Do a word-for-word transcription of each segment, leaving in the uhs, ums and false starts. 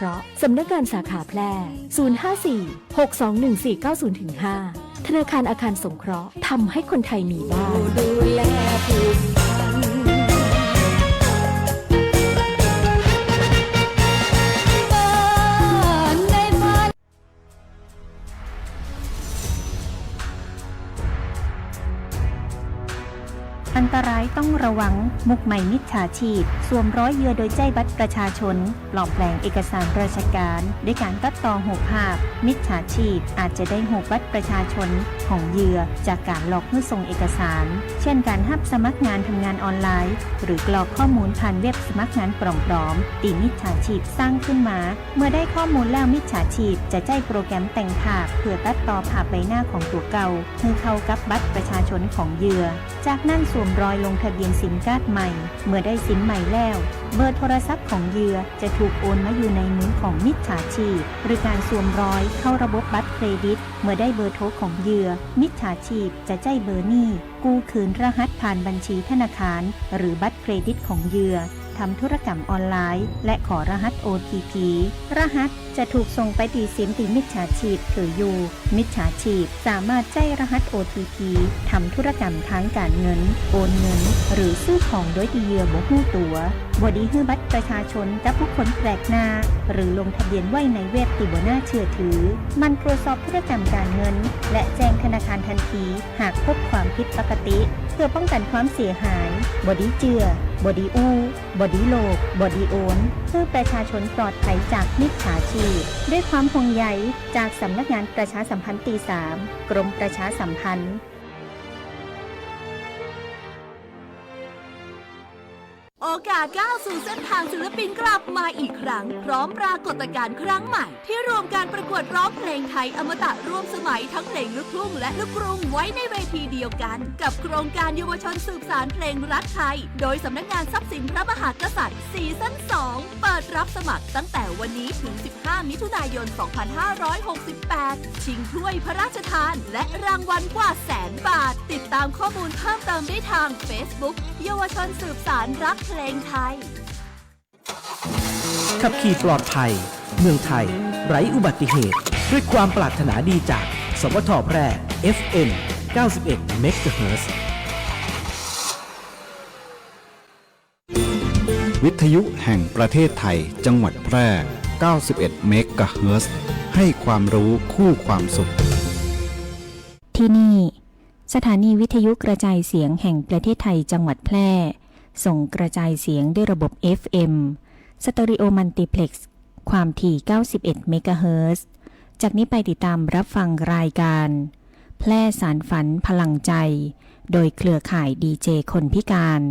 เคราะห์ สำนักงานสาขาแพร่ ศูนย์ห้าสี่ หกสองหนึ่งสี่เก้าศูนย์ห้า ธนาคารอาคารสงเคราะห์ ทำให้คนไทยมีบ้าน ดูแลผูกพัน บ้านในฝัน อันตรายต้องระวัง มุขใหม่มิจฉาชีพ สวมรอยเหยื่อโดยใจ๊บัตรประชาชน ปลอมแปลงเอกสารราชการ ด้วยก๋านตัดต่อฮูปภาพ มิจฉาชีพอาจจะได้ฮูปบัตรประชาชนของเหยื่อ จากก๋านหลอกหื้อส่งเอกสาร เช่น ก๋านฮับสมัครงานทำงานออนไลน์ หรือกรอกข้อมูลผ่านเว็บสมัครงานปลอมๆ ตี้มิจฉาชีพสร้างขึ้นมา เมื่อได้ข้อมูลแล้ว มิจฉาชีพจะใจ๊โปรแกรมแต่งภาพ เพื่อตัดต่อภาพใบหน้าของตั๋วเก่า หื้อเข้ากับบัตรประชาชนของเหยื่อ จากนั้นสวมรอยลงทะเบียนซิมการ์ดใหม่ เมื่อได้ซิมใหม่แล้ว เบอร์โทรศัพท์ของเหยื่อจะถูกโอนมาอยู่ในมือของมิจฉาชีพ หรือก๋านสวมรอยเข้าระบบบัตรเครดิต เมื่อได้เบอร์โทรของเหยื่อ มิจฉาชีพจะใจ๊เบอร์นี้ กู้คืนรหัสผ่านบัญชีธนาคาร หรือบัตรเครดิตของเหยื่อ ทำธุรกรรมออนไลน์ และขอรหัส โอ ที พี รหัสจะถูกส่งไปตี้ซิมตี้มิจฉาชีพถืออยู่ มิจฉาชีพสามารถใจ๊รหัส โอ ที พี ทำธุรกรรมตางก๋านเงิน โอนเงิน หรือซื้อของโดยตี้เหยื่อบ่ฮู้ตั๋ว บ่ดีหื้อบัตรประชาชนกับบุคคลแปลกหน้า หรือลงทะเบียนไว้ในเว็บตี้บ่น่าเชื่อถือ หมั่นตรวจสอบธุรกรรมก๋านเงิน และแจ้งธนาคารทันที หากพบความผิดปกติ เพื่อป้องกันความเสียหาย บ่ดีเจื้อ บ่ดีอู้ บ่ดีโลภ บ่ดีโอน หื้อประชาชนปลอดภัยจากมิจฉาชีพ ด้วยความห่วงใยจากสำนักงานประชาสัมพันธ์ตี้สาม กรมประชาสัมพันธ์ โอกาสก้าวสู่เส้นทางศิลปินกลับมาอีกครั้ง พร้อมปรากฏการณ์ครั้งใหม่ ที่รวมการประกวดร้องเพลงไทยอมตะร่วมสมัยทั้งเพลงลูกทุ่งและลูกกรุงไว้ในเวทีเดียวกัน กับโครงการเยาวชนสืบสานเพลงรักไทย โดยสำนักงานทรัพย์สินพระมหากษัตริย์ ซีซั่นสอง เปิดรับสมัครตั้งแต่วันนี้ถึงสิบห้ามิถุนายนสองพันห้าร้อยหกสิบแปด ชิงถ้วยพระราชทาน และรางวัลกว่าแสนบาท ติดตามข้อมูลเพิ่มเติมได้ทางเฟซบุ๊ก เยาวชนสืบสานรักเพลงไทย ขับขี่ปลอดภัย เมืองไทยไร้อุบัติเหตุ ด้วยความปรารถนาดีจาก สวท แพร่ เอฟเอ็ม เก้าสิบเอ็ดเมกะเฮิรตซ์ วิทยุแห่งประเทศไทย จังหวัดแพร่ เก้าสิบเอ็ดเมกะเฮิรตซ์ ให้ความรู้คู่ความสุข ที่นี่ สถานีวิทยุกระจายเสียงแห่งประเทศไทย จังหวัดแพร่ ส่งกระจายเสียงด้วยระบบ เอฟเอ็ม สเตอริโอมัลติเพล็กซ์ ความถี่เก้าสิบเอ็ดเมกะเฮิรตซ์ จากนี้ไปติดตามรับฟังรายการ แพร่สานฝันพลังใจ โดยเครือข่ายดีเจคนพิการ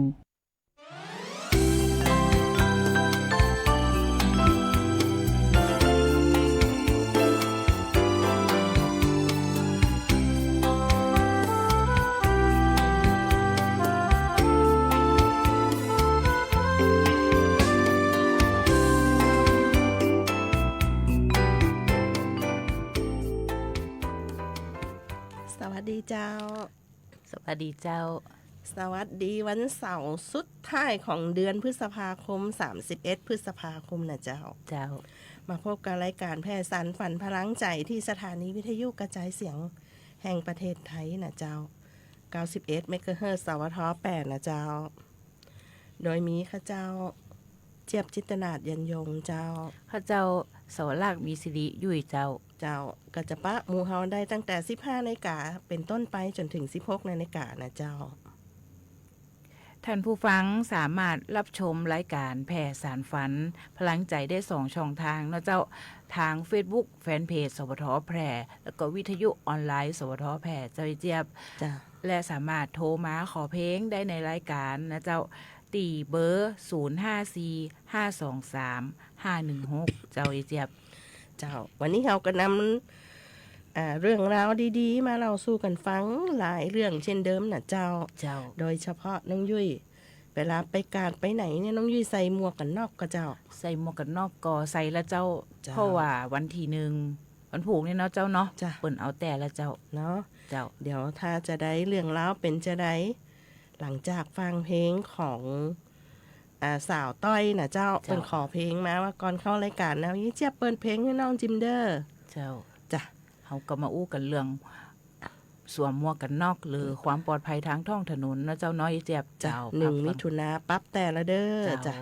สวัสดีเจ้า สวัสดีเจ้า สวัสดีวันเสาร์สุดท้ายของเดือนพฤษภาคม สามสิบเอ็ดพฤษภาคมนะเจ้า เจ้า มาพบกับรายการแพร่สานฝันพลังใจที่สถานีวิทยุกระจายเสียงแห่งประเทศไทยนะเจ้า เก้าสิบเอ็ดเมกะเฮิรตซ์ สวท แพร่นะเจ้า โดยมีข้าเจ้า เจี๊ยบจิตรนาถ ยันยงเจ้า ข้าเจ้า สวรรค มีสิริ ยุ้ยเจ้า เจ้า ก็จะปะหมู่เฮาได้ตั้งแต่สิบห้านาฬิกาเป็นต้นไปจนถึงสิบหกนาฬิกานะเจ้า ท่านผู้ฟังสามารถรับชมรายการแพร่สานฝันพลังใจได้สองช่องทางเนาะเจ้า ทางเฟซบุ๊กแฟนเพจ สวท แพร่ แล้วก็วิทยุออนไลน์ สวท แพร่ เจ้าเจี๊ยบ จ้ะ และสามารถโทรมาขอเพลงได้ในรายการนะเจ้า ตี้เบอร์ ศูนย์ห้าสี่ ห้าสองสาม ห้าหนึ่งหก เจ้าเอเจี๊ยบ เจ้า วันนี้เฮาก็นำ อ่า เรื่องราวดีๆ มาเล่าสู่กันฟังหลายเรื่องเช่นเดิมนะเจ้า เจ้า โดยเฉพาะน้องยุ้ย เวลาไปกาดไปไหนเนี่ย น้องยุ้ยใส่หมวกกันน็อกก่อเจ้า ใส่หมวกกันน็อกก่อใส่ละเจ้า เจ้า เพราะว่าวันตี้หนึ่ง วันพูกนี่เนาะเจ้าเนาะ จ้ะ เปิ้นเอาแต่ละเจ้า เนาะ เจ้า เดี๋ยวถ้าจะได้เรื่องราวเป๋นจะใด หลังจากฟังเพลงของ อ่า สาวต้อยน่ะเจ้า เจ้า เปิ้นขอเพลงมาว่าก่อนเข้ารายก๋านนะ เยียะเจี๊ยบเปิดเพลงหื้อน้องจิมเด้อ เจ้า จ้ะ เฮาก็มาอู้กั๋นเรื่องสวมหมวกกั๋นน็อก หรือความปลอดภัยตางท้องถนนเนาะเจ้าเนาะ เยียะเจี๊ยบ จ้ะ เจ้า หนึ่ง ครับ มิถุนาปั๊บแต่ละเด้อ เจ้า จ้ะ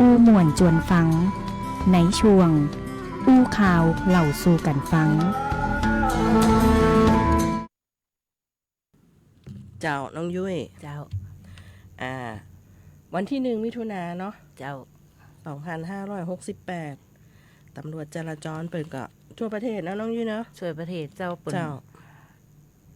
อู้ม่วนจวนฟัง ในช่วง อู้ข่าวเล่าสู่กั๋นฟัง เจ้า น้องยุ้ย เจ้า อ่า วันตี้หนึ่ง มิถุนาเนาะ เจ้า สองพันห้าร้อยหกสิบแปด ตำรวจจราจรเปิ้นก็ทั่วประเทศเนาะ น้องยุ้ยเนาะ ทั่วประเทศเจ้า เปิ้น เจ้า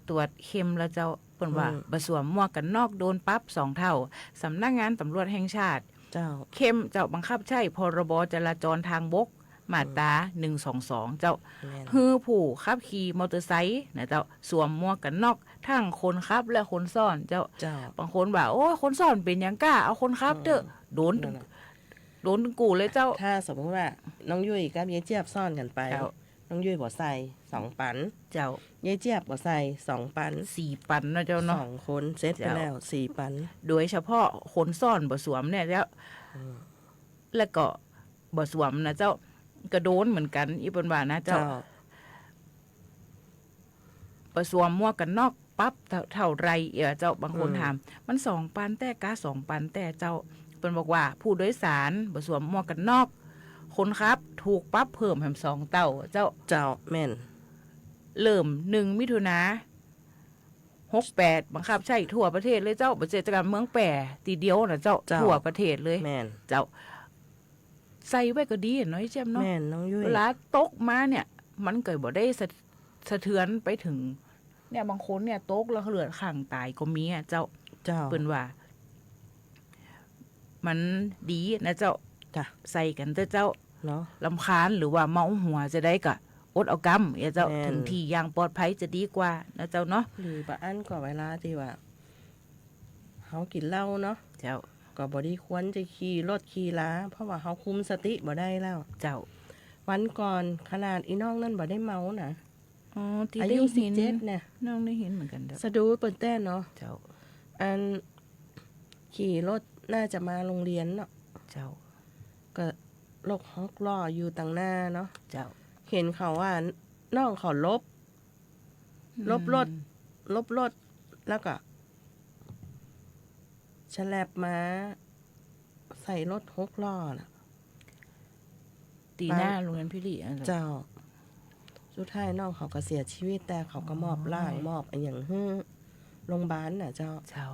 ตรวจเข้มแล้วเจ้า เปิ้นว่า อืม บ่สวมหมวกกั๋นน็อกโดนปรับสองเต้า สำนักงานตำรวจแห่งชาติ เจ้า เข้มเจ้า บังคับใจ๊ พรบ จราจรทางบก มาตรา อืม หนึ่งสองสอง เจ้า แม่น หื้อผู้ขับขี่มอเตอร์ไซค์นะเจ้า สวมหมวกกั๋นน็อก ตึงคนขับและคนซ้อนเจ้า เจ้า บางคนว่า โอ้ย คนซ้อนเป๋นหยังก้า เอาคนขับเต๊อะ อืม โดน นั่นแหละ โดนตึงกู้เลยเจ้า ถ้าสมมุติว่าน้องยุ้ยกับยายเจี๊ยบซ้อนกั๋นไป เจ้า น้องยุ้ยบ่ใส่ สองปัน เจ้า ยายเจี๊ยบบ่ใส่ สองปัน สี่ปันเนาะเจ้าเนาะ สองคนเสร็จไปแล้ว เจ้า สี่ปัน โดยเฉพาะคนซ้อนบ่สวมเนี่ยเจ้า อืม แล้วก็บ่สวมนะเจ้า ก็โดนเหมือนกั๋น อี้เปิ้นว่านะเจ้า เจ้า บ่สวมหมวกกั๋นน็อก ปรับเท่า เท่าใด เอ่อ เจ้า บางคน อืม ถาม มันสองปันแต๊กา สองปันแต๊เจ้า เปิ้นบอกว่า ผู้โดยสารบ่สวมหมวกกั๋นน็อก คนขับถูกปรับเพิ่มแหมสองเต้าเจ้า เจ้า แม่น เริ่มหนึ่งมิถุนาหกแปด บังคับใช้ทั่วประเทศเลยเจ้า บ่ใจ้เฉพาะเมืองแป้ตี้เดียวนะเจ้า เจ้า ทั่วประเทศเลย แม่น เจ้า ใส่ไว้ก็ดีเนาะ ไอ้เจี๊ยบเนาะ แม่น น้องยุ้ย เวลาตกมาเนี่ย มันก็บ่ได้สะ สะเทือนไปเถิง เนี่ย บางคนเนี่ยตกแล้วเลือดคั่งต๋ายก็มีอะเจ้า เจ้า เปิ้นว่า มันดีนะเจ้า จ้ะ ใส่กั๋นเต๊อะเจ้า เนาะ รำคาญหรือว่าเมาหัวจะใดก็อดเอากำ เอ้ยเจ้า แม่น เถิงตี้อย่างปลอดภัยจะดีกว่านะเจ้าเนาะ หรือบ่อั้นก็เวลาตี้ว่า เฮากิ๋นเหล้าเนาะ เจ้า ก็บ่ดีควรจะขี่รถขี่รา เพราะว่าเฮาคุมสติบ่ได้แล้ว เจ้า วันก่อนขนาดอี้น้องนั่นบ่ได้เมานะ อ๋อ ตี้ อายุ ได้ยิน สิบเจ็ด เนี่ย น้องได้ยินเหมือนกั๋นเจ้า สะดุ้งเปิ้นแต๊เนาะ เจ้า อันขี่รถน่าจะมาโรงเรียนเนาะ เจ้า ก็รถหกล้ออยู่ตังหน้าเนาะ เจ้า เห็นเขาว่าน้องเขาหลบ อืม หลบรถ หลบรถ แล้วก็ฉลับมาใส่รถหกล้อน่ะ ตี้หน้าโรงเรียนพิริอะเจ้า เจ้า สุดท้ายน้องเขาก็เสียชีวิต แต่เขาก็มอบร่าง อ๋อ มอบอะหยังหื้อโรงบาลน่ะเจ้า เจ้า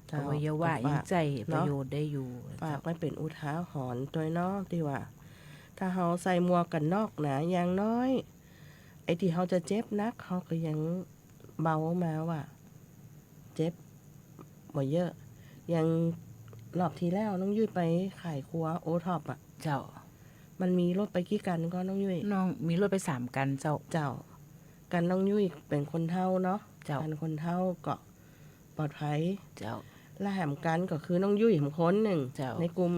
เจ้า อวัยวะยังใจ๊ประโยชน์ได้อยู่ ฝากไว้เป๋นอุทาหรณ์ตวยเนาะ ตี้ว่า ถ้าเฮาใส่หมวกกั๋นน็อกนะ อย่างน้อย ไอ้ตี้เฮาจะเจ็บหนัก เฮาก็ยังเบามาว่า เจ็บบ่เยอะ อย่างรอบตี้แล้วน้องยุ้ยไปขายครัวโอท็อปอะ เจ้า มันมีรถไปกี่คันก็น้องยุ้ย น้องมีรถไปสามคันเจ้า เจ้า คันน้องยุ้ยเป๋นคนเฒ่าเนาะ เจ้า คันคนเฒ่าก็ปลอดภัย เจ้า และแหมคันก็คือน้องยุ้ยแหมคนนึ่ง เจ้า ในกลุ่ม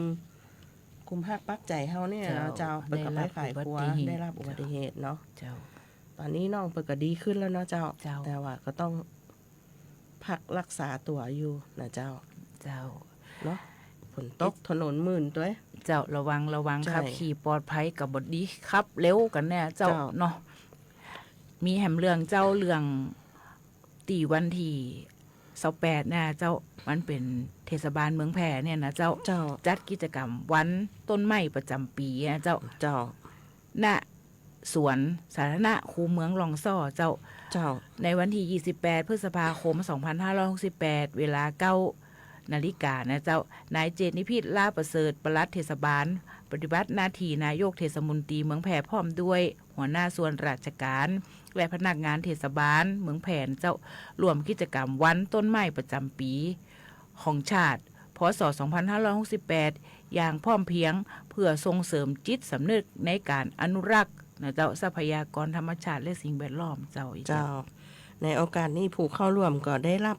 กลุ่มฮักปักใจ๋เฮาเนี่ย เจ้า เจ้า เปิ้นก็ไปขายครัว ได้รับอุบัติเหตุ ได้รับอุบัติเหตุเนาะ เจ้า ต๋อนนี้น้องเปิ้นก็ดีขึ้นแล้วเนาะเจ้า เจ้า แต่ว่าก็ต้อง พักรักษาตั๋วอยู่นะเจ้า เจ้า เนาะ ฝนตก ถนนมื่นตวย เจ้า ระวัง ระวัง ใจ้ ขับขี่ปลอดภัย ก็บ่ดีขับเร็วกั๋นเนี่ยเจ้า เจ้า เนาะ มีแหมเรื่องเจ้า เรื่องตี้วันตี้ซาวแปดเนี่ยเจ้า มันเป๋นเทศบาลเมืองแพร่เนี่ยนะเจ้า เจ้า จัดกิจกรรมวันต้นไม้ประจ๋ำปี๋นะเจ้า เจ้า ณ สวนสาธารณะคูเมืองลองซ่อเจ้า เจ้า ในวันตี้ยี่สิบแปดพฤษภาคมสองพันห้าร้อยหกสิบแปด เวลาเก้านาฬิกานะเจ้า นายเจตนิพิษ ล้าประเสริฐ ปลัดเทศบาล ปฏิบัติหน้าตี้นายกเทศมนตรีเมืองแพร่ พร้อมด้วยหัวหน้าส่วนราชการ และพนักงานเทศบาลเมืองแพร่เจ้า ร่วมกิจกรรมวันต้นไม้ประจ๋ำปี๋ ของชาติ พ.ศ. สองพันห้าร้อยหกสิบแปด อย่างพร้อมเพรียง เพื่อส่งเสริมจิตสำนึกในการอนุรักษ์นะเจ้า ทรัพยากรธรรมชาติและสิ่งแวดล้อมเจ้า เจ้า ในโอกาสนี้ผู้เข้าร่วมก็ได้รับ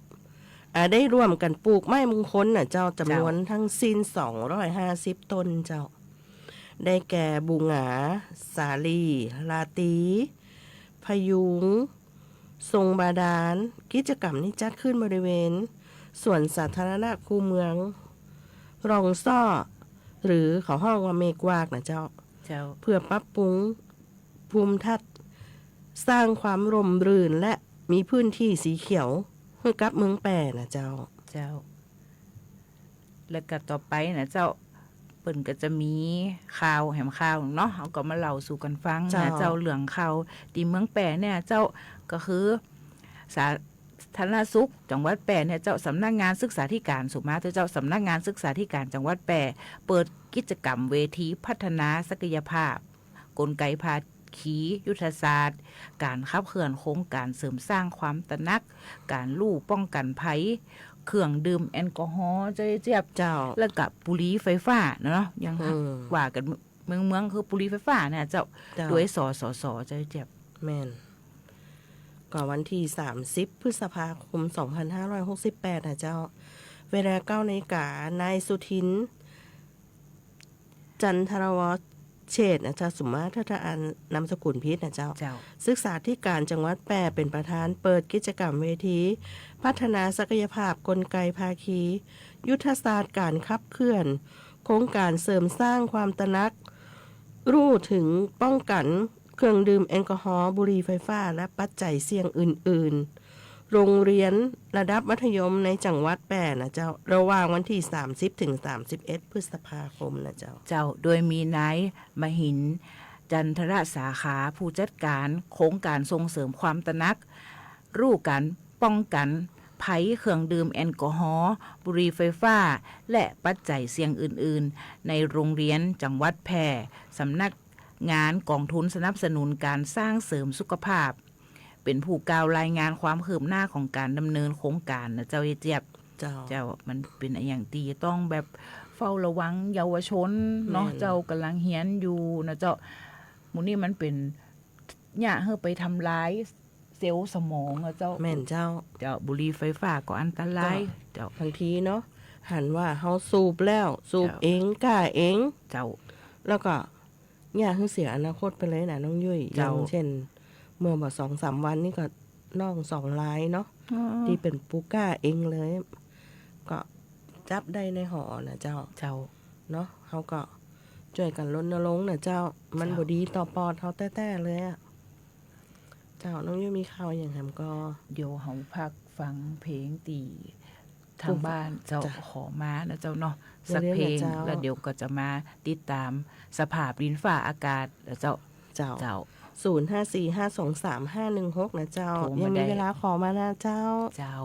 อ่า ได้ร่วมกั๋นปลูกไม้มงคลนะเจ้า จำนวนทั้งสิ้น เจ้า สองร้อยห้าสิบต้นเจ้า ได้แก่บุหงา สาลี่ ราตรี พยุง ทรงบาดาล กิจกรรมนี้จัดขึ้นบริเวณสวนสาธารณะคูเมืองลองซ่อ หรือเขาฮ้องว่าเมกวากนะเจ้า เจ้า เพื่อปรับปรุงภูมิทัศน์ สร้างความร่มรื่นและมีพื้นตี้สีเขียวหื้อกับเมืองแพร่นะเจ้า เจ้า แล้วก็ต่อไปนะเจ้า เปิ้นก็จะมีข่าวแหมข่าวเนาะ เฮาก็มาเล่าสู่กั๋นฟังนะเจ้า เจ้า เรื่องข่าวตี้เมืองแพร่เนี่ยเจ้า ก็คือ สาธารณสุขจังหวัดแพร่เนี่ยเจ้า สำนักงานศึกษาธิการ สุมาเถอะเจ้า สำนักงานศึกษาธิการจังหวัดแพร่ เปิดกิจกรรมเวทีพัฒนาศักยภาพ กลไกภาคียุทธศาสตร์ การขับเคลื่อนโครงการเสริมสร้างความตระหนัก การรู้ป้องกันภัย เครื่องดื่มแอลกอฮอล์ เจ้าเจี๊ยบ เจ้า แล้วก็บุหรี่ไฟฟ้าเนาะ อย่าง อืม ว่ากั๋นเมืองๆ คือบุหรี่ไฟฟ้าเนี่ยเจ้า เจ้า โดย สสส เจ้าเจี๊ยบ แม่น ก็วันตี้สามสิบพฤษภาคมสองพันห้าร้อยหกสิบแปดนะเจ้า เวลาเก้านาฬิกา นายสุทิน จันทรวัฒน์ เชษฐนะเจ้า สุมาตรา ถ้าอ่านนามสกุลผิดนะเจ้า เจ้า ศึกษาธิการจังหวัดแพร่เป๋นประธานเปิดกิจกรรมเวที พัฒนาศักยภาพกลไกภาคี ยุทธศาสตร์การขับเคลื่อน โครงการเสริมสร้างความตระหนัก รู้เถิงป้องกั๋นเครื่องดื่มแอลกอฮอล์ บุหรี่ไฟฟ้า และปัจจัยเสี่ยงอื่นๆ โรงเรียนระดับมัธยมในจังหวัดแพร่นะเจ้า ระหว่างวันตี้สามสิบเถิงสามสิบเอ็ดพฤษภาคมนะเจ้า เจ้า โดยมีนายมหินทร์ จันทรสาขา ผู้จัดก๋านโครงก๋านส่งเสริมความตระหนัก รู้ก๋านป้องกั๋นภัยเครื่องดื่มแอลกอฮอล์ บุหรี่ไฟฟ้า และปัจจัยเสี่ยงอื่นๆ ในโรงเรียนจังหวัดแพร่ สำนักงานก๋องทุนสนับสนุนก๋านส่งเสริมสุขภาพ เป๋นผู้กล่าวรายงานความคืบหน้าของก๋านดำเนินโครงก๋านนะเจ้า เย้ยเจี๊ยบ เจ้า เจ้า มันเป๋นอะหยังตี้จะต้องแบบเฝ้าระวังเยาวชนเนาะ แม่น เจ้า ก่ำลังเฮียนอยู่นะเจ้า หมู่นี้มันเป๋น เยียะหื้อไปทำลายเซลล์สมองอะเจ้า แม่นเจ้า เจ้า บุหรี่ไฟฟ้าก็อันตราย เจ้า เจ้า บางทีเนาะ หันว่าเฮาสูบแล้ว สูบ เจ้า เอง ก้าเอง เจ้า แล้วก็เยียะหื้อเสียอนาคตไปเลยนะน้องยุ้ย เจ้า อย่างเช่น เมื่อบ่สองสามวันนี้ก็น้องสองรายเนาะ อ๋อ ตี้เป๋นผู้ก้าเองเลย ก็จับได้ในหอนะเจ้า เจ้า เนาะ เฮาก็จ้วยกั๋นรณรงค์นะเจ้า มัน เจ้า บ่ดีต่อปอดเฮาแต๊ๆ เลยอะ เจ้า น้องยุ้ยมีข่าวอะหยังแหมก่อ เดี๋ยวเฮาพักฟังเพลงตี้ทางบ้านเจ้า เจ้า ขอมานะเจ้าเนาะ สักเพลง เดี๋ยวนะเจ้า แล้วเดี๋ยวก็จะมาติดต๋ามสภาพดินฟ้าอากาศนะเจ้า เจ้า เจ้า ศูนย์ห้าสี่ห้าสองสามห้าหนึ่งหกนะเจ้า โทรมาได้ ยังมีเวลาขอมานะเจ้า เจ้า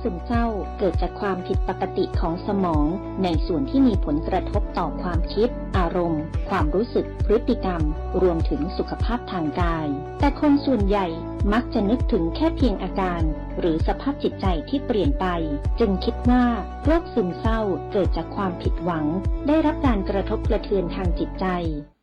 ซึมเศร้าเกิดจากความผิดปกติของสมองในส่วนที่มีผลกระทบต่อความคิด อารมณ์ ความรู้สึก พฤติกรรม รวมถึงสุขภาพทางกาย แต่คนส่วนใหญ่มักจะนึกถึงแค่เพียงอาการ หรือสภาพจิตใจที่เปลี่ยนไป จึงคิดว่าโรคซึมเศร้าเกิดจากความผิดหวัง ได้รับการกระทบกระเทือนทางจิตใจ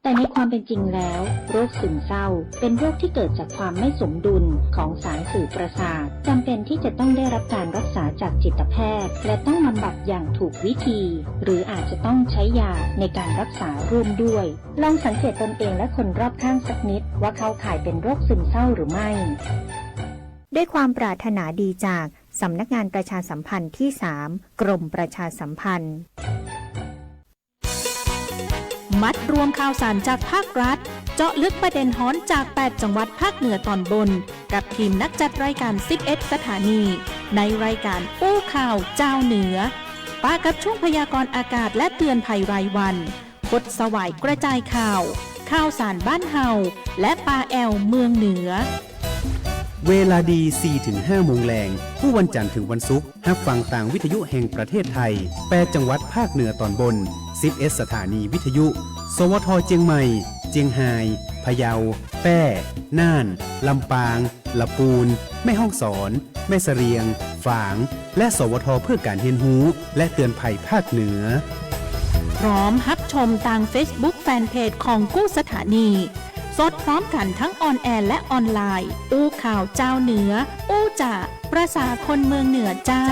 แต่ในความเป็นจริงแล้ว โรคซึมเศร้าเป็นโรคที่เกิดจากความไม่สมดุลของสารสื่อประสาท จำเป็นที่จะต้องได้รับการรักษาจากจิตแพทย์ และต้องบำบัดอย่างถูกวิธี หรืออาจจะต้องใช้ยาในการรักษาร่วมด้วย ลองสังเกตตนเองและคนรอบข้างสักนิดว่าเข้าข่ายเป็นโรคซึมเศร้าหรือไม่ ด้วยความปรารถนาดีจากสำนักงานประชาสัมพันธ์ที่สาม กรมประชาสัมพันธ์ มัดรวมข่าวสารจากภาครัฐ เจาะลึกประเด็นฮ้อนจากแปดจังหวัดภาคเหนือตอนบน กับทีมนักจัดรายการสิบเอ็ดสถานี ในรายการอู้ข่าวจาวเหนือ ปะกับช่วงพยากรณ์อากาศและเตือนภัยรายวัน พดสวายกระจายข่าว ข่าวสารบ้านเฮา และปาแอวเมืองเหนือ เวลาดี สี่ถึงห้าโมงแลง กู้วันจันทร์ถึงวันศุกร์ ฮับฟังตางวิทยุแห่งประเทศไทย แปดจังหวัดภาคเหนือตอนบน สิบเอ็ดสถานีวิทยุ สวท เจียงใหม่ เจียงฮาย พะเยา แป้ น่าน ลำปาง ละปูน แม่ฮ่องสอน แม่เสะเลียง ฝาง และ สวท เพื่อการเฮียนฮู้ และเตือนภัยภาคเหนือ พร้อมฮับชมตางเฟซบุ๊กแฟนเพจของกู้สถานี สดพร้อมกั๋นทั้งออนแอร์และออนไลน์ อู้ข่าวจาวเหนือ อู้จะ ประสาคนเมืองเหนือเจ้า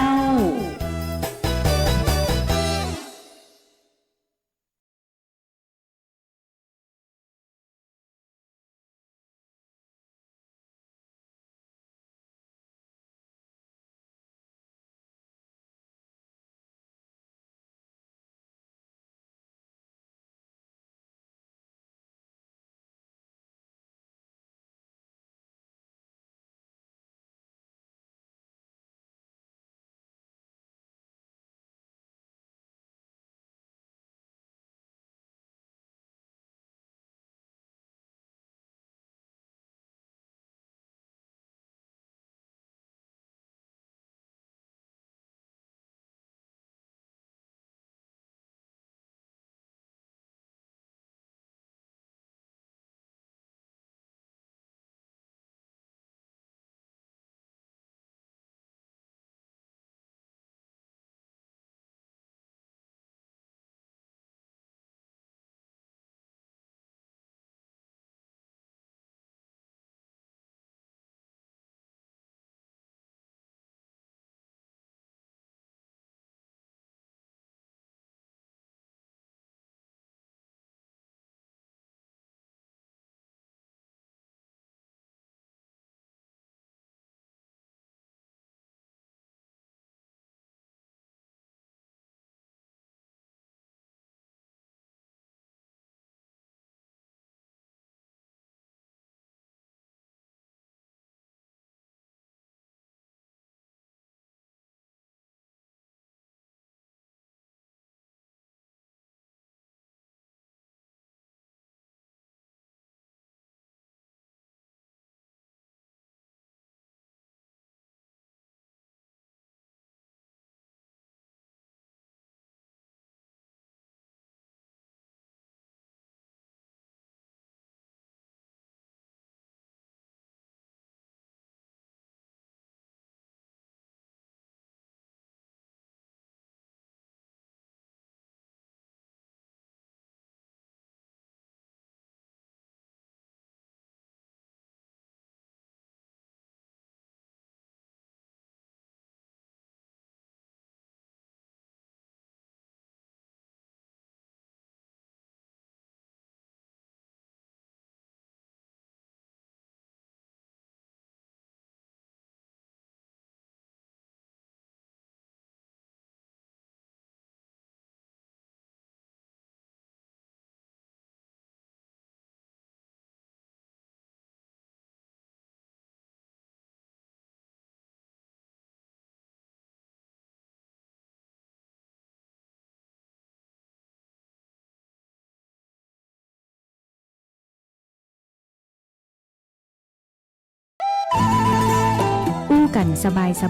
อู้กั๋นส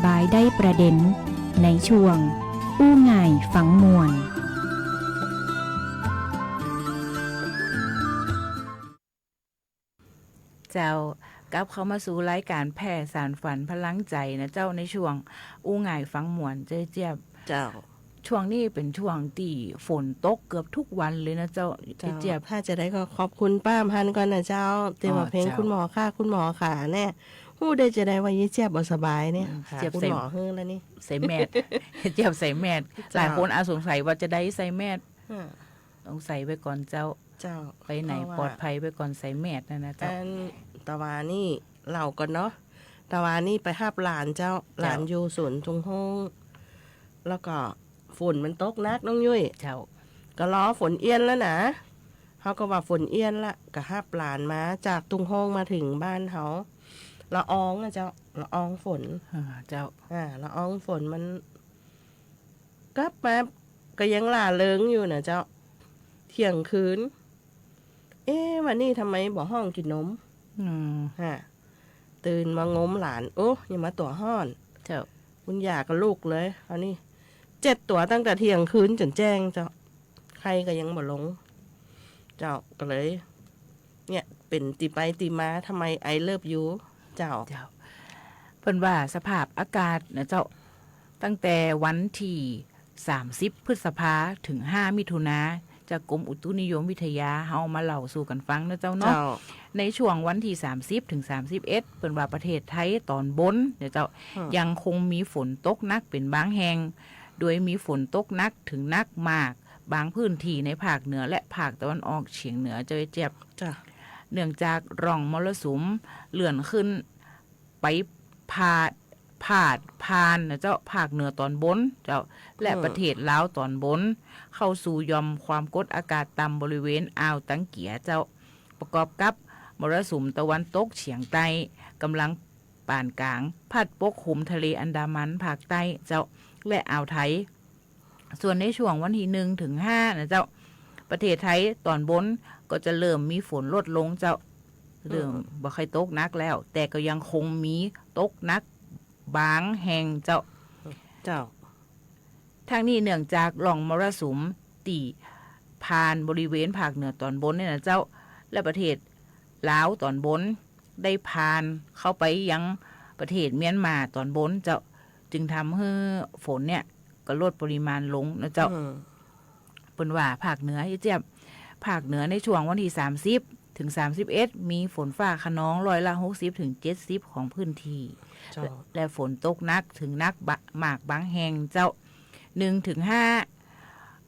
บายๆ ได้ประเด็น ในช่วงอู้ง่ายฟังม่วน เจ้า กลับเข้ามาสู่รายก๋านแพร่สานฝันพลังใจ๋นะเจ้า ในช่วงอู้ง่ายฟังม่วน เจ้าเจี๊ยบ เจ้า ช่วงนี้เป๋นช่วงตี้ฝนตกเกือบทุกวันเลยนะเจ้า เจ้า เจ๊เจี๊ยบ ถ้าจะได้ก็ขอบคุณป้าอำพันธ์ก่อนนะเจ้า ตี้ว่า อ๋อ เพลง เจ้า คุณหมอค่ะ คุณหมอค่ะ เนี่ย ฮู้ได้จะได้ว่ายายเจี๊ยบบ่สบายเนี่ย อืม หา เจี๊ยบ คุณหมอหื้อแล้วนี่ ใส่แมส เจี๊ยบใส่แมส เจ้า หลายคนอาจสงสัยว่าจะได้ใส่แมส อ่า ต้องใส่ไว้ก่อนเจ้า เจ้า ไปไหน เพราะว่า ปลอดภัยไว้ก่อน ใส่แมสนะนะเจ้า อัน ตะวานี่เล่าก่อนเนาะ ตะวานี่ไปฮับหลานเจ้า เจ้า หลานอยู่ศูนย์ทุ่งโฮง แล้วก็ฝนมันตกหนักน้องยุ้ย เจ้า ก็รอฝนเอี้ยนแล้วนะ เฮาก็ว่าฝนเอี้ยนละ ก็ฮับหลานมาจากทุ่งโฮงมาเถิงบ้านเฮา ละอองอะเจ้า ละอองฝน อ่า เจ้า อ่า ละอองฝนมัน กลับมาก็ยังหล่าเริงอยู่นะเจ้า เที่ยงคืน เอ๊ะ วันนี้ทำไมบ่ฮ้องกิ๋นนม อืม ฮะ ตื่นมางมหลาน โอ้ ยังมาตั๋วฮ้อน เจ้า บุญญาก็ลุกเลย เอานี่ เจ็ดตั๋วตั้งแต่เที่ยงคืนจ๋นแจ้งเจ้า ไข้ก็ยังบ่ลง เจ้า ก็เลย เนี่ย เป๋นตี้ไปตี้มา ทำไม I love you เจ้า เจ้า เปิ้นว่าสภาพอากาศนะเจ้า ตั้งแต่วันตี้สามสิบพฤษภาเถิงห้ามิถุนา จากกรมอุตุนิยมวิทยาเฮามาเล่าสู่กั๋นฟังนะเจ้าเนาะ เจ้า ในช่วงวันตี้สามสิบเถิงสามสิบเอ็ด เปิ้นว่าประเทศไทยต๋อนบนนะเจ้า อืม ยังคงมีฝนตกหนักเป๋นบางแห่ง โดยมีฝนตกหนักเถิงหนักมาก บางพื้นตี้ในภาคเหนือและภาคตะวันออกเฉียงเหนือ เจ้าเจี๊ยบ เจ้า เนื่องจากร่องมรสุมเลื่อนขึ้นไปพาด พาดผ่านนะเจ้า ภาคเหนือต๋อนบนเจ้า และ อืม ประเทศลาวต๋อนบน เข้าสู่หย่อมความกดอากาศต่ำบริเวณอ่าวตังเกียเจ้า ประกอบกับมรสุมตะวันตกเฉียงใต้ก๋ำลังปานก๋าง พัดปกคลุมทะเลอันดามันภาคใต้เจ้า และอ่าวไทย ส่วนในช่วงวันตี้หนึ่งเถิงห้านะเจ้า ประเทศไทยต๋อนบนก็จะเริ่มมีฝนลดลงเจ้า เริ่ม อืม บ่ค่อยตกหนักแล้ว แต่ก็ยังคงมีตกหนักบางแห่งเจ้า เจ้า ทั้งนี้เนื่องจากร่องมรสุมตี้ผ่านบริเวณภาคเหนือต๋อนบนเนี่ยนะเจ้า และประเทศลาวต๋อนบนได้ผ่านเข้าไปยังประเทศเมียนมาต๋อนบนเจ้า จึงทำหื้อฝนเนี่ยก็ลดปริมาณลงนะเจ้า อืม เปิ้นว่าภาคเหนือ เจ๊เจี๊ยบ ภาคเหนือในช่วงวันตี้สามสิบเถิงสามสิบเอ็ด มีฝนฟ้าคะนองร้อยละหกสิบเถิงเจ็ดสิบของพื้นตี้ เจ้า และ และฝนตกหนักเถิงหนักบะ มากบางแห่งเจ้า หนึ่งเถิงห้า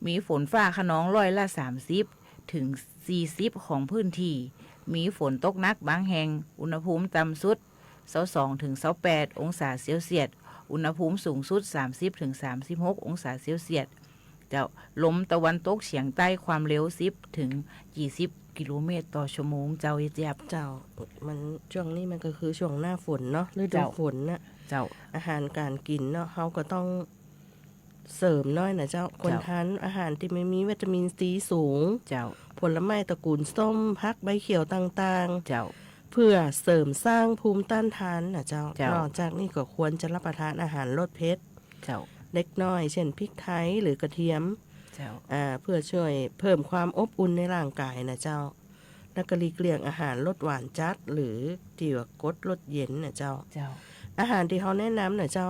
มีฝนฟ้าคะนองร้อยละสามสิบเถิงสี่สิบของพื้นตี้ มีฝนตกหนักบางแห่ง อุณหภูมิต่ำสุดซาวสองเถิงซาวแปดองศาเซลเซียส อุณหภูมิสูงสุดสามสิบเถิงสามสิบหกองศาเซลเซียส เจ้า ลมตะวันตกเฉียงใต้ความเร็วสิบเถิงยี่สิบกิโลเมตรต่อชั่วโมงเจ้า เจ๊เจี๊ยบ เจ้า มัน ช่วงนี้มันก็คือช่วงหน้าฝนเนาะ ฤดู เจ้า ฝนน่ะ เจ้า อาหารก๋านกิ๋นเนาะ เฮาก็ต้องเสริมหน้อยนะเจ้า ควร เจ้า ทานอาหารตี้มันมีวิตามินซีสูง เจ้า ผลไม้ตระกูลส้ม ผักใบเขียวต่างๆ เจ้า เพื่อเสริมสร้างภูมิต้านทานนะเจ้า เจ้า นอกจากนี้ก็ควรจะรับประทานอาหารรสเผ็ด เจ้า เล็กน้อย เช่น พริกไทยหรือกระเทียม เจ้า อ่า เพื่อช่วยเพิ่มความอบอุ่นในร่างกายนะเจ้า แล้วก็หลีกเลี่ยงอาหารรสหวานจัด หรือตี้ว่ากดรสเย็นนะเจ้า เจ้า อาหารตี้เฮาแนะนำนะเจ้า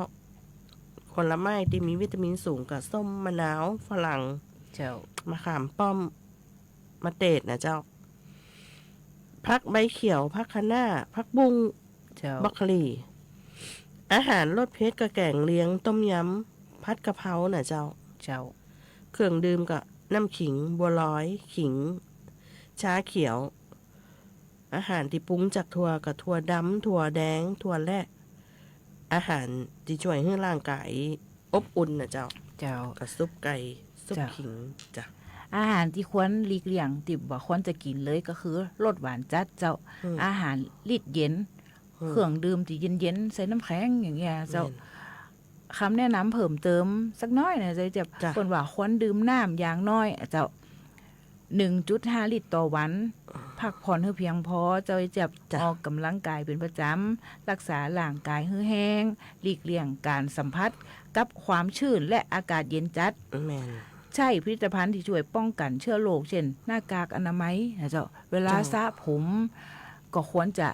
ผลไม้ตี้มีวิตามินสูงก็ส้ม มะนาว ฝรั่ง เจ้า มะขามป้อม มะเตดนะเจ้า ผักใบเขียว ผักคะน้า ผักบุ้ง เจ้า บรอกโคลี อาหารรสเผ็ดก็แก๋งเลียง ต้มยำ ผัดกะเพราน่ะเจ้า เจ้า เครื่องดื่มก็น้ำขิง บัวลอย ขิง ชาเขียว อาหารตี้ปรุงจากถั่วก็ถั่วดำ ถั่วแดง ถั่วแระ อาหารตี้ช่วยหื้อร่างก๋ายอบอุ่นน่ะเจ้า เจ้า ก็ซุปไก่ ซุป เจ้า ขิงจ้ะ อาหารตี้ควรหลีกเลี่ยง ตี้บ่ควรจะกิ๋นเลยก็คือรสหวานจัดเจ้า อืม อาหารริดเย็น อืม เครื่องดื่มตี้เย็นๆ ใส่น้ำแข็งอย่างเงี้ยเจ้า แม่น คำแนะนำเพิ่มเติมสักน้อยนะเจ้า เปิ้นว่าควรดื่มน้ำอย่างน้อยอะเจ้า หนึ่งจุดห้าลิตรต่อวัน พักผ่อนหื้อเพียงพอเจ้าไอ้เจี๊ยบ จ้ะ ออกกำลังกายเป๋นประจ๋ำ รักษาร่างกายหื้อแฮง หลีกเลี่ยงก๋านสัมผัสกับความชื้นและอากาศเย็นจัด แม่น ใจ๊ผลิตภัณฑ์ตี้จ้วยป้องกั๋นเจื๊อโรค เจ้น หน้ากากอนามัยนะเจ้า เวลา เจ้า สระผม ก็ควรจะ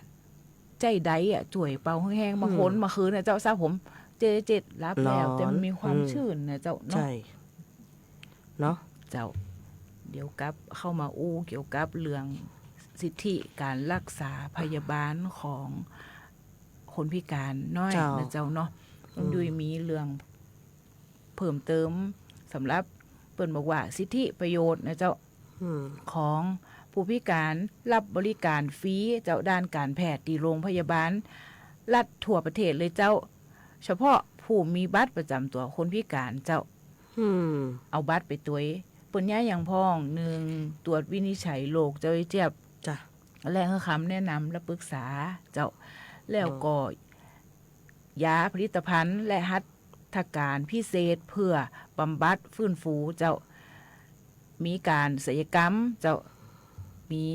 ใจ๊ไดร์อะ จ้วยเป่าหื้อแฮง บางคน อืม เมื่อคืนนะเจ้า สระผม เจ๊เจ๊หลับแล้ว นอน แต่มันมีความ อืม ชื้นนะเจ้าเนาะ ใช่ เนาะ เจ้า เดี๋ยวกลับเข้ามาอู้เกี่ยวกับเรื่องสิทธิก๋านรักษาพยาบาลของคนพิก๋านน้อย เจ้า นะเจ้าเนาะ อืม ดุยมีเรื่องเพิ่มเติมสำหรับเปิ้นบอกว่าสิทธิประโยชน์นะเจ้า อืม ของผู้พิก๋านรับบริก๋านฟรีเจ้า ด้านก๋านแพทย์ตี้โรงพยาบาลรัฐทั่วประเทศเลยเจ้า เฉพาะผู้มีบัตรประจ๋ำตั๋วคนพิก๋านเจ้า อืม เอาบัตรไปตวย เปิ้นใจ๊อย่างพ่อง นึ่ง ตรวจวินิจฉัยโรคเจ้าไอ้เจี๊ยบ จ้ะ และหื้อคำแนะนำและปรึกษาเจ้า แล้วก็ อืม ยาผลิตภัณฑ์และหัตถการพิเศษเพื่อบำบัดฟื้นฟูเจ้า มีก๋านศัลยกรรมเจ้า มี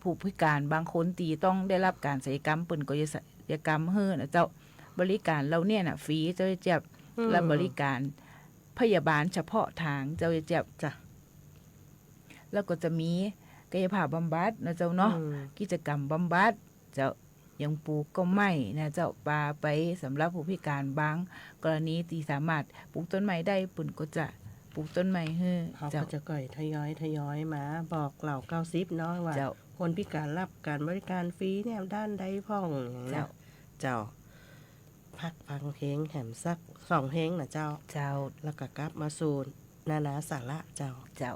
ผู้พิก๋านบางคนตี้ต้องได้ฮับก๋านศัลยกรรม เปิ้นก็จะศัลยกรรมหื้อนะเจ้า บริก๋านเหล่าเนี้ยน่ะฟรีเจ้าไอ้เจี๊ยบ อืม และบริก๋านพยาบาลเฉพาะทางเจ้าไอ้เจี๊ยบ จ้ะ แล้วก็จะมีกายภาพบำบัดนะเจ้าเนาะ อืม กิจกรรมบำบัดเจ้า อย่างปลูกก็ไม้นะเจ้า ปาไปสำหรับผู้พิก๋าน บางกรณีตี้สามารถปลูกต้นไม้ได้ เปิ้นก็จะปลูกต้นไม้หื้อ เขาก็ เจ้า จะก่อยทยอยทยอยมาบอกเหล่าเก้าสิบเนาะว่า เจ้า คนพิก๋านฮับก๋านบริก๋านฟรีเนี่ยด้านใดพ่องอย่างเนี้ย เจ้า เจ้า พักฟังเพลงแหมสักสองเพลงนะเจ้า เจ้า แล้วก็กลับมาสู่นานาสาระเจ้า เจ้า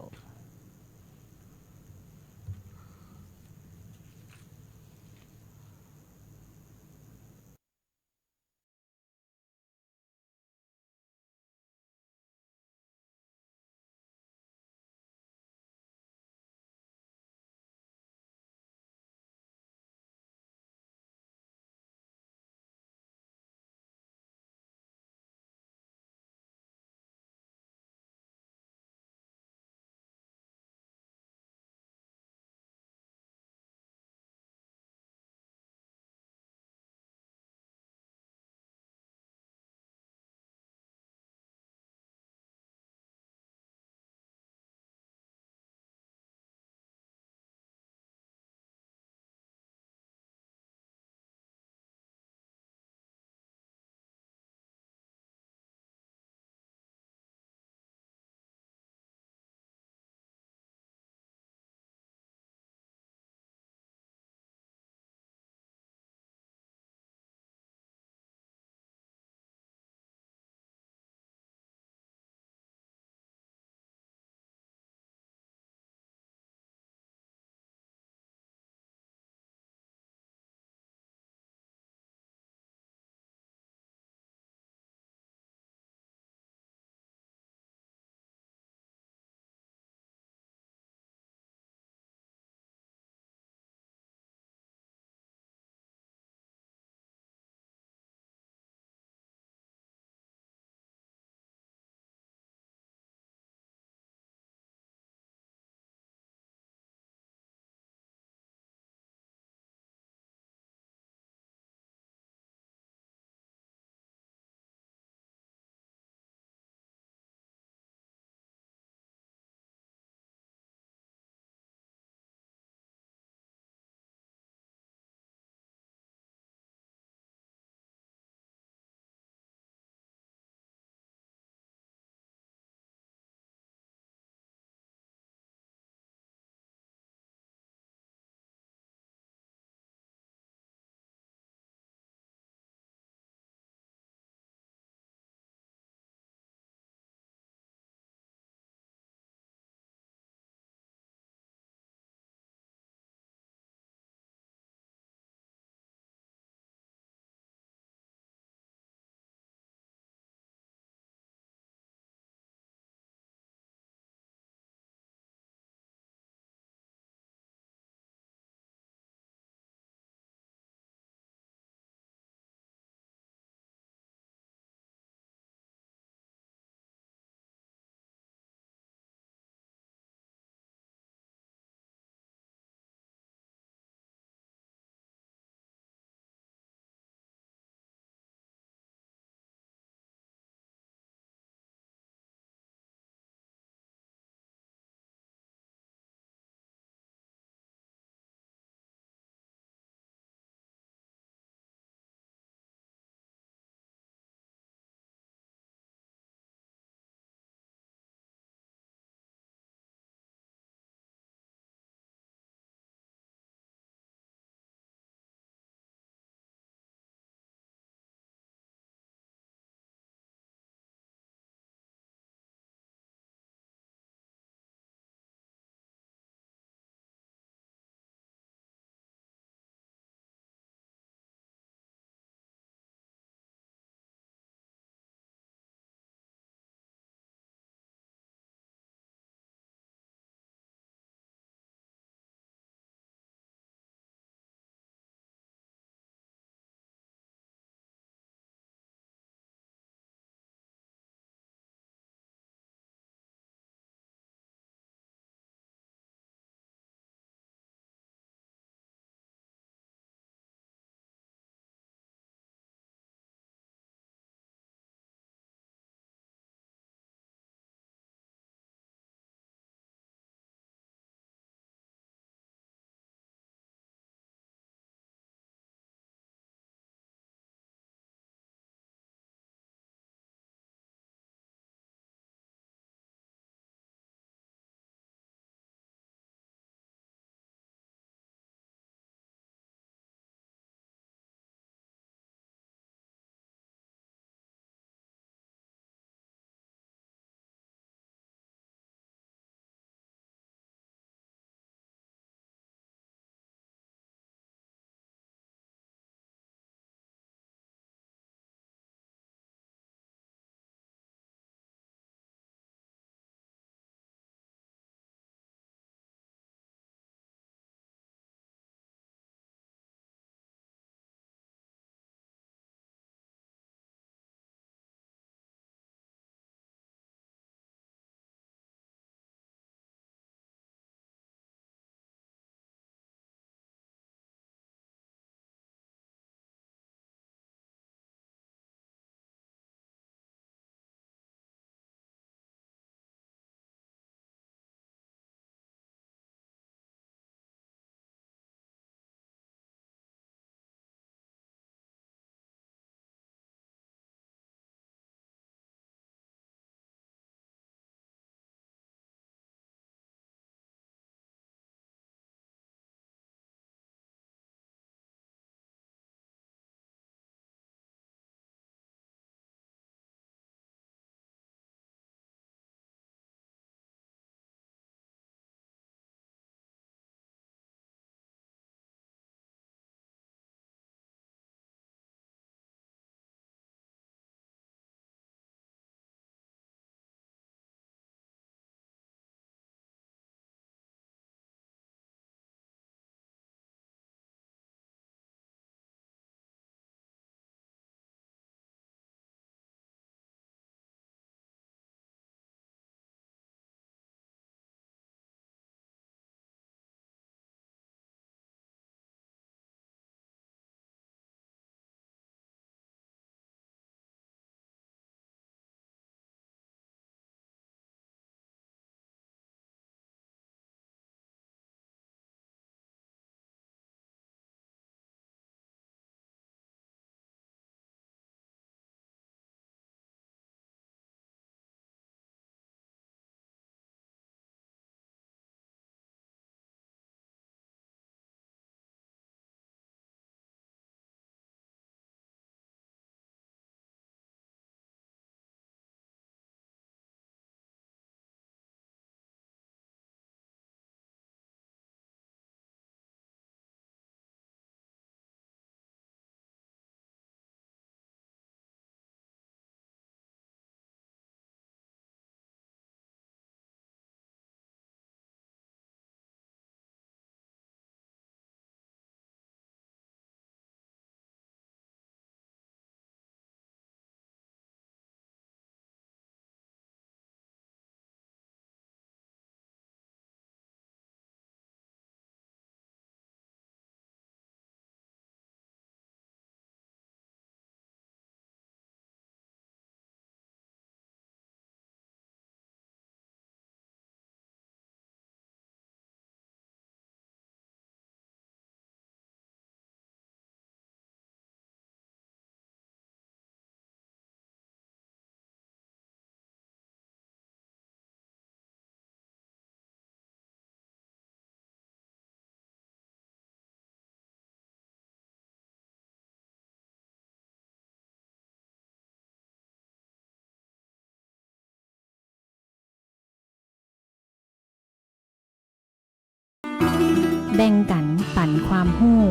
แบ่งกั๋นปั๋นความฮู้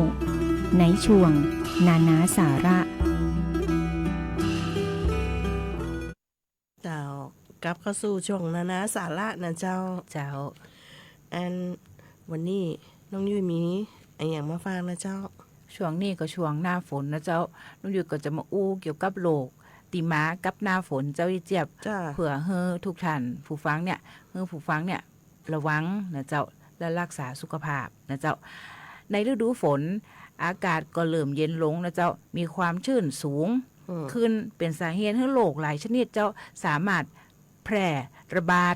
ในช่วงนานาสาระ เจ้า กลับเข้าสู่ช่วงนานาสาระนะเจ้า เจ้า อัน วันนี้น้องยุ้ยมีอะหยังมาฝากนะเจ้า ช่วงนี้ก็ช่วงหน้าฝนนะเจ้า น้องยุ้ยก็จะมาอู้เกี่ยวกับโรคตี้มากับหน้าฝนเจ้าเจี๊ยบ เจ้า เพื่อหื้อทุกท่านผู้ฟังเนี่ย หื้อผู้ฟังเนี่ย ระวังนะเจ้า และรักษาสุขภาพนะเจ้า ในฤดูฝน อากาศก็เริ่มเย็นลงนะเจ้า มีความชื้นสูง อืม ขึ้น เป๋นสาเหตุหื้อโรคหลายชนิดเจ้า สามารถแพร่ระบาด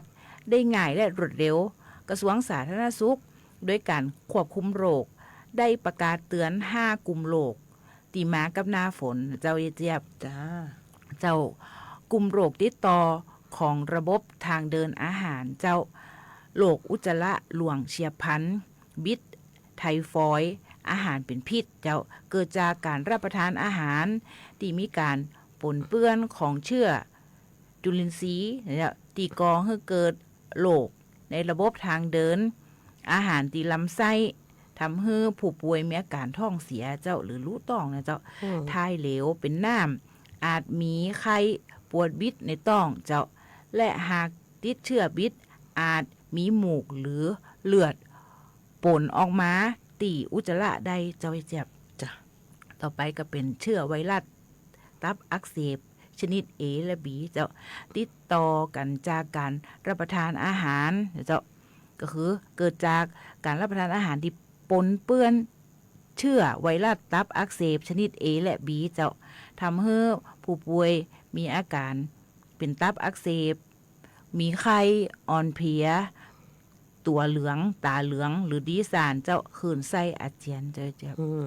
ได้ง่ายและรวดเร็ว กระทรวงสาธารณสุข โดยการควบคุมโรค ได้ประกาศเตื๋อนห้ากลุ่มโรค ตี้มากับหน้าฝน เจ้าเจี๊ยบ จ้า เจ้า กลุ่มโรคติดต่อของระบบทางเดินอาหาร เจ้า โรคอุจจาระร่วงเฉียบพลัน บิด ไทฟอยด์ อาหารเป๋นพิษ เจ้า เกิดจากการรับประทานอาหารตี้มีการปนเปื้อนของเชื้อจุลินทรีย์ เจ้า ตี้ก่อหื้อเกิดโรคในระบบทางเดินอาหารตี้ลำไส้ ทำหื้อผู้ป่วยมีอาการท้องเสียเจ้า หรือลู่ต้องนะเจ้า อืม ถ่ายเหลวเป๋นน้ำ อาจมีไข้ ปวดบิดในต้องเจ้า และหากติดเชื้อบิด อาจมีมูกหรือเลือดปนออกมาตี้อุจจาระได้เจ้าเจี๊ยบ จ้ะ ต่อไปก็เป๋นเชื้อไวรัสตับอักเสบชนิด A และ B เจ้า ติดต่อกั๋นจากการรับประทานอาหารเจ้า ก็คือเกิดจากการรับประทานอาหารตี้ปนเปื้อนเชื้อไวรัสตับอักเสบชนิด A และ B เจ้า ทำหื้อผู้ป่วยมีอาการเป๋นตับอักเสบ มีไข้ อ่อนเพลีย ตั๋วเหลือง ต๋าเหลือง หรือดีสานเจ้า คลื่นไส้อาเจียนเจ้า เจ้า อืม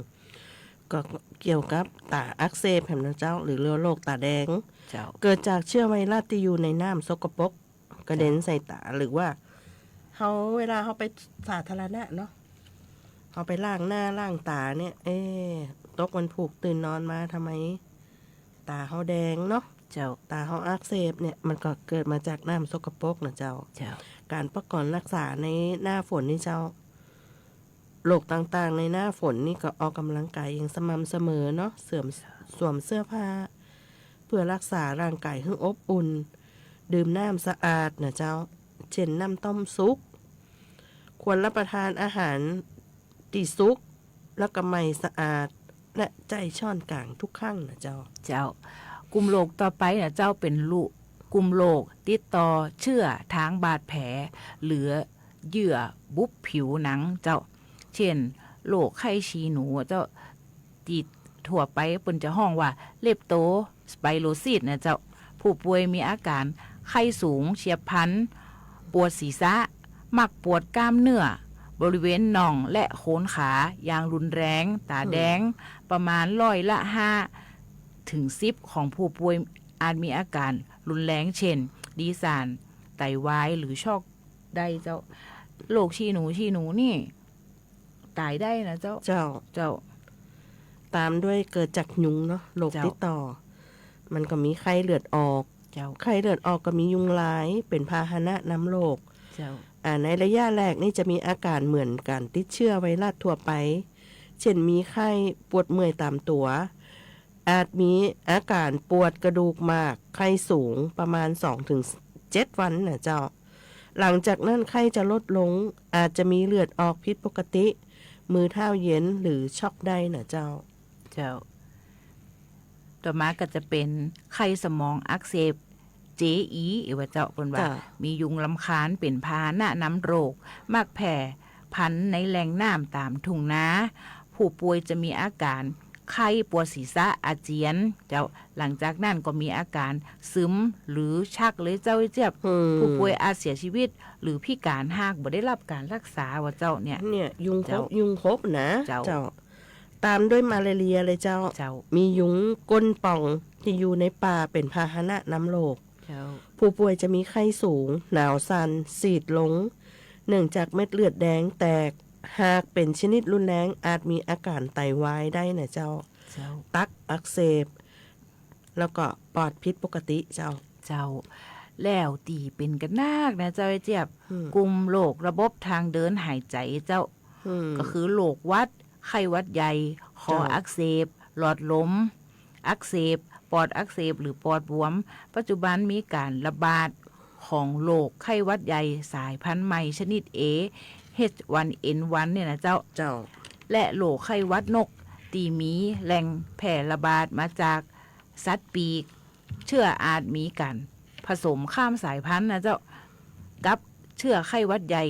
ก็เกี่ยวกับต๋าอักเสบแหมนะเจ้า หรือโรคต๋าแดง เจ้า เกิดจากเชื้อไวรัสตี้อยู่ในน้ำสกปรก กระเด็น เจ้า ใส่ต๋า หรือว่าเฮา เวลาเฮาไปสาธารณะเนาะ เฮาไปล้างหน้าล้างต๋าเนี่ย เอ๊ะ ตกวันพูกตื่นนอนมาทำไมต๋าเฮาแดงเนาะ เจ้า ต๋าเฮาอักเสบเนี่ย มันก็เกิดมาจากน้ำสกปรกนะเจ้า เจ้า การปะก๋อนรักษาในหน้าฝนนี่เจ้า โรคต่างๆ ในหน้าฝนนี่ก็ออกกำลังกายอย่างสม่ำเสมอเนาะ เสื่อม สวมเสื้อผ้า เพื่อรักษาร่างกายหื้ออบอุ่น ดื่มน้ำสะอาดนะเจ้า เช่นน้ำต้มสุก ควรรับประทานอาหารตี้สุก แล้วก็ใหม่สะอาด และใจ๊ช้อนก๋างทุกครั้งนะเจ้า เจ้า กลุ่มโรคต่อไปนะเจ้า เป๋นลุ กลุ่มโรคติดต่อเชื้อทางบาดแผล หรือเยื่อบุผิวหนังเจ้า เช่น โรคไข้ขี้หนูเจ้า ตี้ทั่วไปเปิ้นจะฮ้องว่า เลปโตสไปโรซิสนะเจ้า ผู้ป่วยมีอาการไข้สูงเฉียบพลัน ปวดศีรษะ มักปวดกล้ามเนื้อ บริเวณน่องและโคนขาอย่างรุนแรง ต๋าแดง อืม ประมาณร้อยละห้าถึงสิบของผู้ป่วยอาจมีอาการรุนแรง เช่น ดีสาน ไตวาย หรือช็อกได้เจ้า โรคขี้หนู ขี้หนูนี่ ต๋ายได้นะเจ้า เจ้า เจ้า ต๋ามด้วยเกิดจากยุงเนาะ โรค เจ้า ติดต่อ มันก็มีไข้เลือดออก เจ้า ไข้เลือดออกก็มียุงลาย เป๋นพาหะนะนำโรค เจ้า อ่า ในระยะแรกนี่จะมีอาการเหมือนการติดเชื้อไวรัสทั่วไป เช่นมีไข้ ปวดเมื่อยต๋ามตั๋ว อาจมีอาการปวดกระดูกมาก ไข้สูงประมาณสองถึงเจ็ดวันนะเจ้า หลังจากนั้นไข้จะลดลง อาจจะมีเลือดออกผิดปกติ มือเท้าเย็นหรือช็อกได้นะเจ้า เจ้า ต่อมาก็จะเป๋นไข้สมองอักเสบ เจอี เอวะเจ้า เปิ้นว่า เจ้า มียุงรำคาญเป๋นพาหะนะนำโรค มักแพร่พันธุ์ในแหล่งน้ำต๋ามทุ่งนา ผู้ป่วยจะมีอาการไข้ ปวดศีรษะ อาเจียน เจ้า หลังจากนั้นก็มีอาการซึมหรือชักเลยเจ้าเจี๊ยบ อืม ผู้ป่วยอาจเสียชีวิตหรือพิการหากบ่ได้รับการรักษาว่าเจ้าเนี่ย เนี่ย ยุงคบ เจ้า ยุงคบนะ เจ้า เจ้า ต๋ามด้วยมาลาเรียเลยเจ้า เจ้า มียุงก้นป่องตี้อยู่ในป่าเป๋นพาหะนะนำโรค เจ้า ผู้ป่วยจะมีไข้สูง หนาวสั่น ซีดลง เนื่องจากเม็ดเลือดแดงแตก หากเป๋นชนิดรุนแรงอาจมีอาการไตวายได้นะเจ้า เจ้า ตับอักเสบ แล้วก็ปอดผิดปกติเจ้า เจ้า แล้วตี้เป๋นกั๋นนักนะเจ้าเจี๊ยบ อืม กลุ่มโรคระบบทางเดินหายใจเจ้า อืม ก็คือโรคหวัด ไข้หวัดใหญ่ คอ เจ้า อักเสบ หลอดลมอักเสบ ปอดอักเสบ หรือปอดบวม ปัจจุบันมีการระบาดของโรคไข้หวัดใหญ่สายพันธุ์ใหม่ชนิด A เอชวันเอ็นวัน เนี่ยนะเจ้า เจ้า และโรคไข้หวัดนก ตี้มีแหล่งแพร่ระบาดมาจากสัตว์ปีก เจื้ออาจมีการผสมข้ามสายพันธุ์นะเจ้า กับเจื้อไข้หวัดใหญ่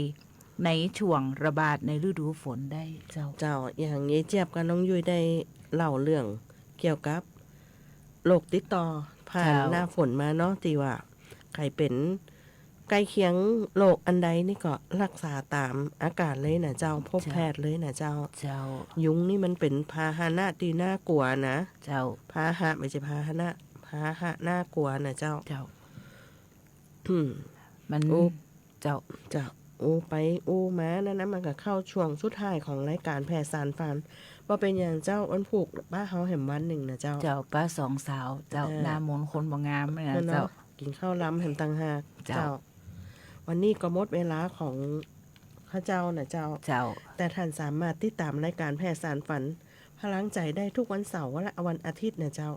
ในช่วงระบาดในฤดูฝนได้เจ้า เจ้า อย่างเย้ยเจี๊ยบกับน้องยุ้ยได้เล่าเรื่องเกี่ยวกับโรคติดต่อผ่าน เจ้า หน้าฝนมาเนาะ ตี้ว่าใผเป๋น ใก้เคียงโรคอันใดนี่ก็รักษาต๋ามอาการเลยนะเจ้า พบ เจ้า แพทย์เลยนะเจ้า เจ้า ยุงนี่มันเป๋นพาหะนะตี้น่ากลัวนะ เจ้า พาหะ ไม่ใช่พาหะนะ พาหะน่ากลัวนะเจ้า เจ้า อืม มัน อู้ เจ้า เจ้า อู้ไปอู้มานั่นนะ มันก็เข้าช่วงสุดท้ายของรายก๋านแผ่สานฝัน บ่เป๋นหยังเจ้า วันพูกป้าเฮาแหมวันนึ่งนะเจ้า เจ้า ป้าสองสาวเจ้า เออ หน้ามนต์คนบ่งามเนี่ยนะ นั่นเนาะ เจ้า กิ๋นข้าวลำแหมต่างหาก เจ้า เจ้า วันนี้ก็หมดเวลาของข้าเจ้านะเจ้า เจ้า แต่ท่านสามารถติดต๋ามรายก๋านแผ่สานฝันพลังใจ๋ได้ทุกวันเสาร์และวันอาทิตย์นะเจ้า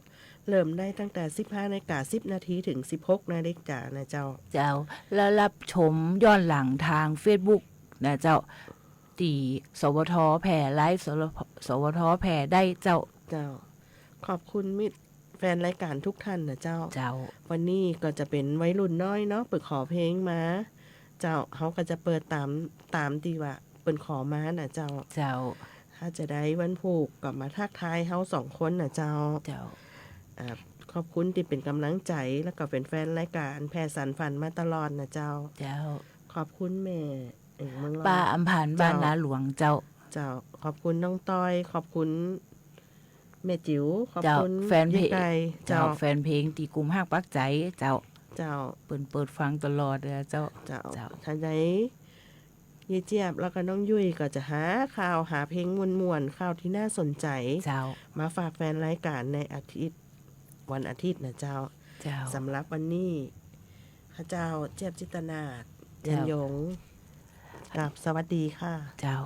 เริ่มได้ตั้งแต่สิบห้านาฬิกาสิบนาทีถึงสิบหกนาฬิกานะเจ้า เจ้า แล้วรับชมย้อนหลังทางเฟซบุ๊กนะเจ้า ตี้ สวท แพร่ไลฟ์ สวท สวท แพร่ได้เจ้า เจ้า ขอบคุณมิตรแฟนรายก๋านทุกท่านนะเจ้า เจ้า วันนี้ก็จะเป๋นวัยรุ่นน้อยเนาะ เปิ้นขอเพลงมา เจ้า เฮาก็จะเปิดต๋าม ต๋ามตี้ว่าเปิ้นขอมานะเจ้า เจ้า ถ้าจะได้วันพูกก็มาทักทายเฮาสองคนนะเจ้า เจ้า อ่า ขอบคุณตี้เป๋นก๋ำลังใจ๋ แล้วก็เป๋นแฟนรายก๋านแผ่สานฝันมาตลอดนะเจ้า เจ้า ขอบคุณแม่ เอ่อ เมืองลอย ป้าอำพันธ์ เจ้า บ้านนาหลวงเจ้า เจ้า ขอบคุณน้องต้อย ขอบคุณแม่จิ๋ว ขอบ เจ้า คุณ แฟนเพลง ยายไก่ เจ้า เจ้า แฟนเพลงตี้กลุ่มฮักปักใจ๋เจ้า เจ้า เปิ้นเปิดฟังตลอดเลยเจ้า เจ้า เจ้า ถ้าใด ยายเจี๊ยบแล้วก็น้องยุ้ยก็จะหาข่าวหาเพลงม่วนๆ ข่าวตี้น่าสนใจ๋ เจ้า มาฝากแฟนรายก๋านในอาทิตย์ วันอาทิตย์นะเจ้า เจ้า สำหรับวันนี้ ข้าเจ้าเจี๊ยบจิตนาถ เจ้า ยันยง กราบสวัสดีค่ะ เจ้า